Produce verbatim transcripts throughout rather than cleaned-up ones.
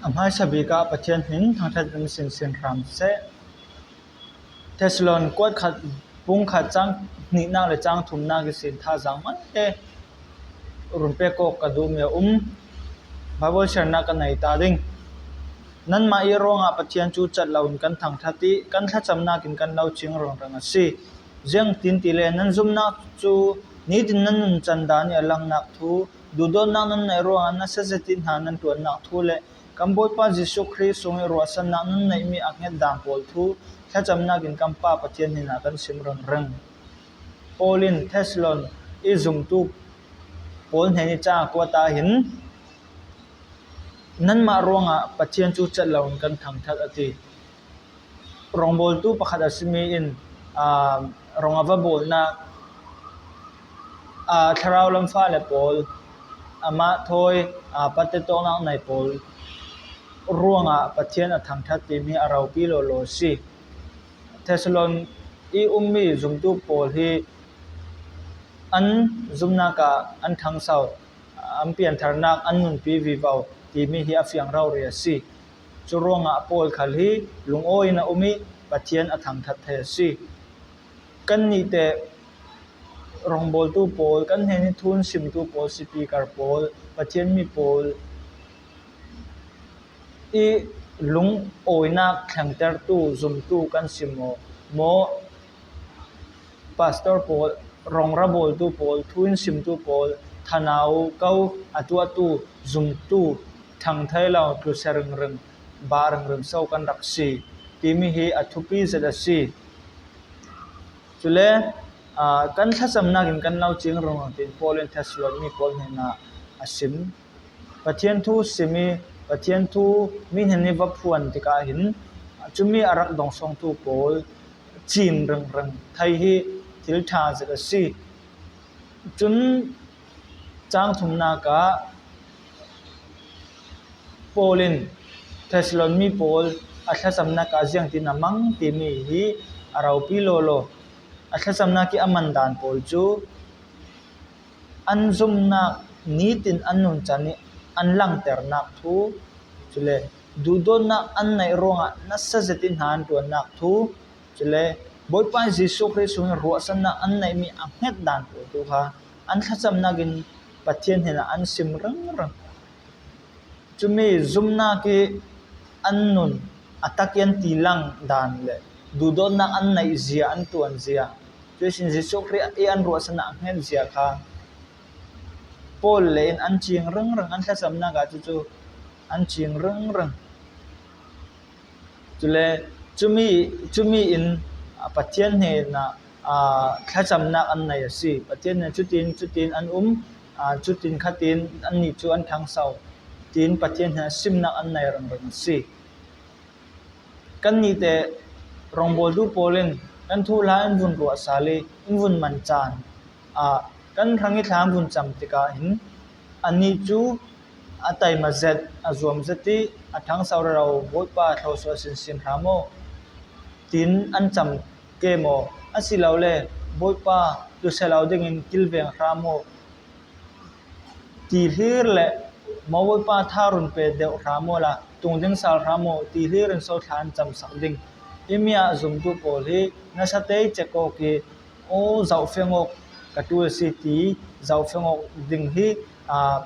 A hmaisa bik ah Pathian hmin thangṭhat in sinsin hram seh. Thessalon kuat khat, bung khat, chang hnihnak le chang thumnak ihsin thazaang malte run pek awk ka duhmi a um. Bible siarnak ka nei ta ding. Nanmah i ruangah Pathian cu cat loin kan thangṭhat i kan thlacamnak in kan lo cing ringring a si. Ziangtin tile nan zumnak cu nitin nan nuncan dan i a langnak thu, duhdawtnak nan neih ruangah nasa zetin hna nan ṭuannak thu le kan Bawipa Jesuh Khrih sungih ruahsannak nan neihmi a hnget dan pawl thu thlacamnak in kan Pa Pathian hnenah kan sim ringring. Paul in Thessalon i zumtu pawl hnen i ca kuat ah hin, nanmah ruangah Pathian cu cat loin kan thangṭhat a ti. Rawngbawltu pakhat a simi in, aa, rong a va bawlnak, aa, thlarau lam fale pawl, amah thawi, aa, patte tawknak nei pawl ruangah Pathian a thangṭhat timi a ropi lawlaw a si. Thessalon i ummi zumtu pawl hi an zumnak ah an ṭhangso, an piantharnak an nunpi vivo timi hi a fiang rori a si. Cu ruangah Paul khal hi lungawi in a um i Pathian a thangṭhat thei a si. Kannih teh rawngbawltu pawl, kan hnen i thu in simtu pawl, speaker pawl, Pathian mi pawl i lungawinak thlengtertu, zumtu kan si maw? Maw pastor pawl, rawng ra bawltu pawl, thu in simtu pawl, thanau ko a tuahtu, zumtu, ṭhang thei lo, tlusia ringring, bah ringring so kan rak si timi hi a thupi zet a si. Cule, aa, kan thlacamnak in kan lo cing ringring tiin Paul in Thessalon mi pawl hnenah a sim. Pathian thu sim i Pathian thu mi hnen i va phuan tikah hin cumi a rak dongsawngtu pawl cin ringring thei hi thil ṭha zet a si. Cun cang thumnak ah Paul in Thessalon mi pawl a thlacamnak ah ziangtin a mang timi hi a ropi lawlaw. A thlacamnak i a man dan pawl cu an zumnak nitin an nuncan i an langternak thu, cule duhdawtnak an neih ruangah nasa zetin hna an ṭuannak thu, cule Bawipa Jesuh Khrih sungin ruahsannak an neihmi a hnget dan pawl tu kha an thlacamnak in Pathian hnenah an sim ringring. Cumi zumnak i an nun a tak i an tilang dan le duhdawtnak an neih zia, an ṭuan zia, cuihsin Jesuh Khrih i an ruahsannak a hnget zia kha Paul le in an cing ringring, an thlacamnak ah cucu an cing ringring. Cule cumi, cumi in, aa, Pathian hnenah, aa, thlacamnak an nei a si. Pathian hnen cutin, cutin an um, aa, cutin khatin annih cu an ṭhangso, tiin Pathian hnenah simnak an nei ringring a si. Kannih teh rawngbawltu pawl in kan thuhla in vun ruah sal i in vun man caan, aa, kan hrang i thla an vun cam tikah hin annih cu a taima zet, a zuam zet i a ṭhangso rero, Bawipa, thluasuah sinsin hram aw, tiin an cam ke maw? Asilole Bawipa, tlusia lo dingin kilveng hram aw, ti hlir le maw, Bawipa, tha run pe deuh hram aw la, tung ding sal hram aw, ti hlir in so thla an camsak ding. Himi ah zumtu pawl hi nasa tei cek awk i, aw, zohfiang awk ka ṭul a si ti zohfiang awk ding hi, aa,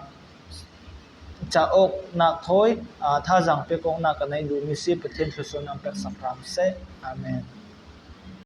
cah awknak thawi, aa, thazaang pek awknak ka neih duhmi si. Pathian thluasuah in an peksak hram seh. Amen.